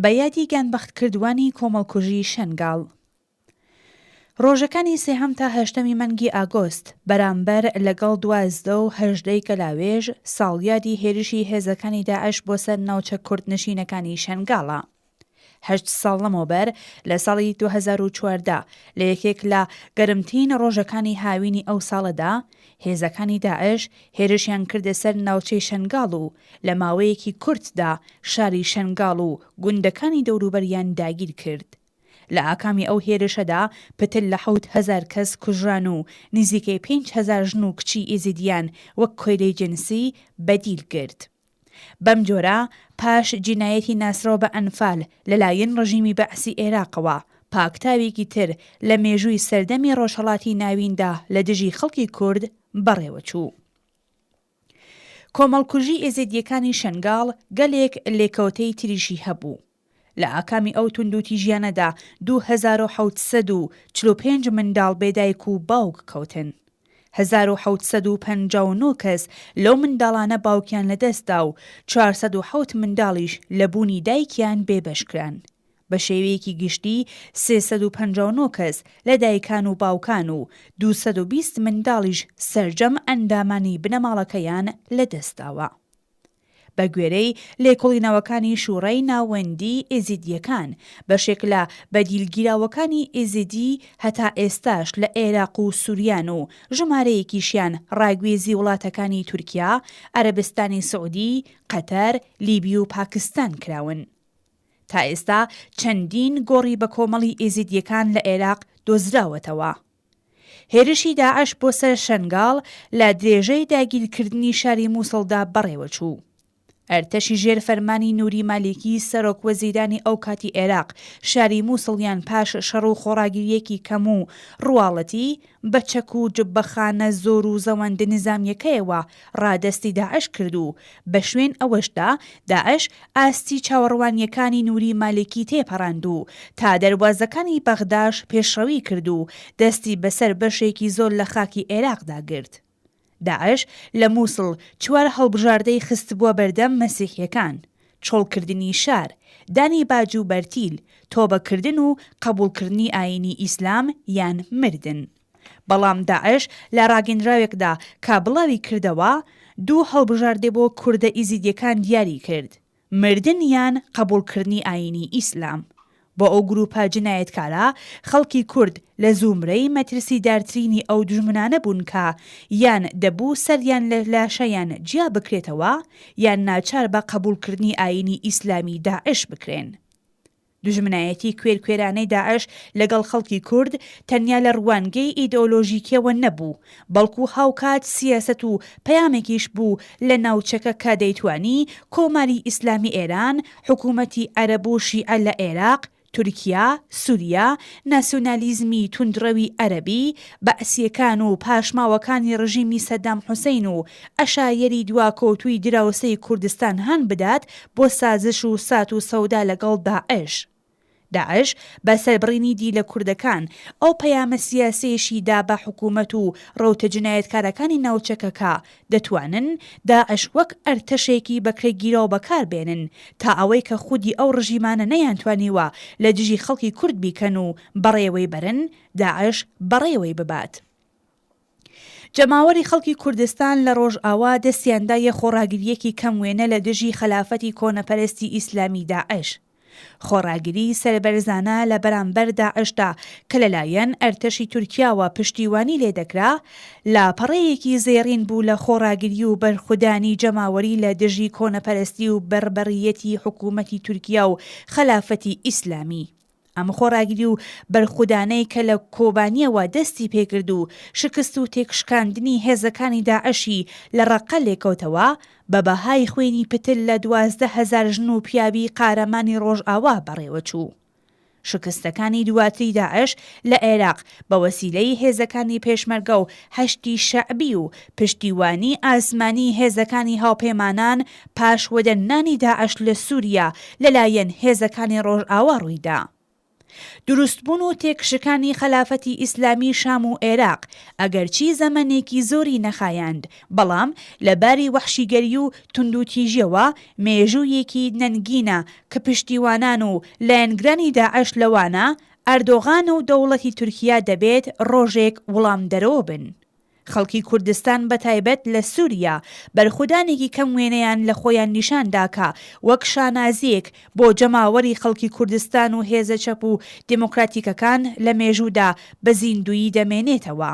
بە یادی گیانبەختکردووانی کۆمەڵکوژی شەنگاڵ. ڕۆژەکانی سێهەم تا هەشتەمی مانگی ئاگۆست، بەرامبەر لەگەڵ 12 و هەژدەی گەلاوێژ، ساڵیادی هێرشی هێزەکانی داعش بۆ سەر ناوچە کوردنشینەکانی شەنگاڵە. هەشت ساڵ لەمەوبەر لە ساڵی 2014 لە یەکێک لە گەرمترین ڕۆژەکانی هاوینی ئەو ساڵەدا، هێزەکانی داعش هێرشیان کردە سەر ناوچەی شەنگاڵ و لە ماوەیەکی کورتدا شاری شەنگاڵ و گوندەکانی دەوروبەریان داگیر کرد. لە ئاکامی ئەو هێرشەدا پتر لە 7000 کەس کوژران و نزیکەی 5000 ژن و کچی ئێزیدیان وەک کۆیلەی جنسی بە دیل گرت. بەم جۆرە پاش جینایەتی ناسراو بە ئەنفال لەلایەن ڕژیمی بەعسی ئێراقەوە، پاکتاوێکی تر لە مێژووی سەردەمی ڕۆژهەڵاتی ناویندا لە دژی خەڵکی کورد بەڕێوەچوو. کۆمەڵکوژی ئێزێدییەکانی شەنگاڵ گەلێک لێکەوتەی تریشی هەبوو. لە ئاکامی ئەو توندوتیژیانەدا 2745 منداڵ بێ دایک و باوک کەوتن. 1759 کەس لەو منداڵانە باوکیان لەدەستدا و 407 منداڵیش لە بوونی دایکیان بێبەش کران. بە شێوەیەکی گشتی 359 کەس لە دایکان و باوکان و 220 منداڵیش سەرجەم ئەندامانی بنەماڵەکەیان لەدەستداوە. بە گوێرەی لێکۆڵینەوەکانی شوڕای ناوەندیی ئێزیدییەکان، بەشێک لە بەدیلگیراوەکانی ئێزیدی هەتا ئێستاش لە عێراق و سوریان و ژمارەیەکیشیان ڕاگوێزی وڵاتەکانی تورکیا، عەرەبستانی سعودی، قەتەر، لیبی و پاکستان کراون. تا ئێستا چەندین گۆڕی بەکۆمەڵی ئێزیدییەکان لە عێراق دۆزراوەتەوە. هێرشی داعش بۆ سەر شەنگاڵ لە درێژەی داگیرکردنی شاری موسڵدا بەڕێوەچوو. ئەرتەشی ژێر فەرمانی نوری مالیکی سەرۆک وەزیرانی ئەو کاتی عێراق شاری موسڵیان پاش شەڕ و خۆڕاگرییەکی کەم و ڕواڵەتی بە چەک و جبەخانە زۆر و زەوەند نیزامییەکەیەوە ڕادەستی داعش کرد و بە شوێن ئەوەشدا داعش ئاستی چاوەڕوانییەکانی نوری مالیکی تێپەڕاند و تا دەروازەکانی بەغداش پێشڕەوی کرد و دەستی بەسەر بەشێکی زۆر لە خاکی عێراقدا گرت. داعش لە موسڵ چوار هەڵبژاردەی خستبووە بەردەم مەسیحییەکان، چۆڵکردنی شار، دانی باج و بەرتیل، تۆبەکردن و قەبوڵکردنی ئایینی ئیسلام یان مردن. بەڵام داعش لە ڕاگەندراوێکدا کە بڵاوی کردەوە، دوو هەڵبژاردەی بۆ کوردە ئیزیدیەکان دیاری کرد، مردن یان قەبوڵکردنی ئایینی ئیسلام. بۆ ئەو گروپە جنایەتکارە، خەڵکی کورد لە زومرەی مەترسیدارترینی ئەو دوژمنانە بوون کە یان دەبوو سەریان لە لاشەیان جیا بکرێتەوە یان ناچار بە قەبوڵکردنی ئایینی ئیسلامی داعش بکرێن. دوژمنایەتی کوێرکوێرانەی داعش لەگەڵ خەڵکی کورد تەنیا لە ڕوانگەی ئیدۆلۆژیکیەوە نەبوو، بەڵکو هاوکات سیاسەت و پەیامێکیش بوو لە ناوچەکە کە دەیتوانی کۆماری ئیسلامی ئێران، حکوومەتی عەرەب و شیعە لە عێراق، تورکیا، سوریا، ناسیۆنالیزمی توندڕەوی عەرەبی، بەعسییەکان و پاشماوەکانی ڕژیمی سەدام حوسەین و عەشایەری دواکەوتووی دراوسێی کوردستان هان بدات بۆ سازش و سات و سەودا لەگەڵ داعش. داعش بە سەربڕینی دیلە کوردەکان ئەو پەیامە سیاسیەیشی دا بە حکوومەت و ڕەوتە جنایەتکارەکانی ناوچەکە کە دەتوانن داعش وەک ئەرتەشێکی بەکرێگیراو بەکار بێنن تا ئەوەی کە خودی ئەو ڕژیمانە نەیانتوانیوە لە دژی خەڵکی کورد بیکەن و بەڕێوەی بەرن داعش بەڕێوەی ببات. جەماوەری خەڵکی کوردستان لە ڕۆژئاوا دەستیان دایە خۆڕاگرییەکی کەم وێنە لە دژی خەلافەتی کۆنەپەرستی ئیسلامی داعش. خۆڕاگری سەربەرزانە لە بەرامبەر داعشدا کە لەلایەن ئەرتەشی تورکیاوە پشتیوانی لێ دەکرا، لاپەڕەیەکی زێڕین بوو لە خۆڕاگری و بەرخودانی جەماوەری لە دژی کۆنەپەرستی و بەڕبەڕییەتی حکوومەتی تورکیا و خەلافەتی ئیسلامی. ئەم خۆڕاگری و بەرخودانەی کە لە کۆبانییەوە دەستی پێکرد و شکست و تێکشکاندنی هێزەکانی داعشی لە ڕەققە لێکەوتەوە، بە بەهای خوێنی پتر لە 12,000 ژن و پیاوی قارەمانی ڕۆژئاوا بەڕێوەچوو. شکستەکانی دواتری داعش لە عێراق بە وەسیلەی هێزەکانی پێشمەرگە و حەشدی شەعبی و پشتیوانی ئاسمانی هێزەکانی هاوپەیمانان پاش وەدەرنانی داعش لە سوریا لەلایەن هێزەکانی ڕۆژئاوا ڕوویدا. دروستبوون و تێکشکانی خەلافەتی ئیسلامی شام و ئێراق ئەگەرچی زەمەنێکی زۆری نەخایاند، بەڵام لە باری وەحشیگەری و توندوتیژیەوە مێژوویەکی نەنگینە کە پشتیوانان و لایەنگرانی داعش لەوانە ئەردۆغان و دەوڵەتی تورکیا دەبێت ڕۆژێک وڵامدەرەوە بن. خەڵکی کوردستان بە تایبەت لە سوریا بەرخودانێکی کەم وێنەیان لە خۆیان نیشان دا کە وەک شانازییەک بۆ جەماوەری خەڵکی کوردستان و هێزە چەپ و دێمۆکراتیکەکان لە مێژوودا بە زیندوویی دەمێنێتەوە.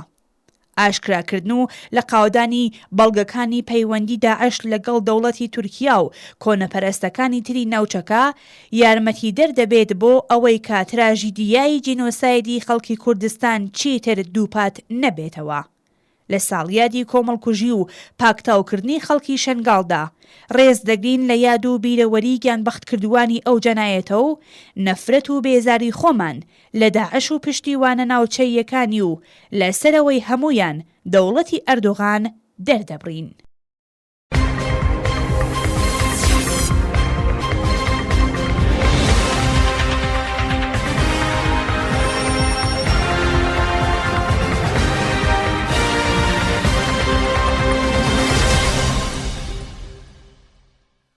ئاشکراکردن و لەقاودانی بەڵگەکانی پەیوەندی داعش لەگەڵ دەوڵەتی تورکیا و کۆنەپەرستەکانی تری ناوچەکە یارمەتیدەر دەبێت بۆ ئەوەی کە تراژیدیای جینۆسایدی خەڵکی کوردستان چیتر دووپات نەبێتەوە. لە ساڵیادی کۆمەڵکوژی و پاکتاوکردنی خەڵکی شەنگاڵدا، ڕێز دەگرین لە یاد و بیرەوەری گیانبەختکردووانی ئەو جەنایەتە و نەفرەت و بێزاری خۆمان لە داعش و پشتیوانە ناوچەییەکانی و لە سەرەوەی هەموویان دەوڵەتی ئەردۆغان دەردەبڕین.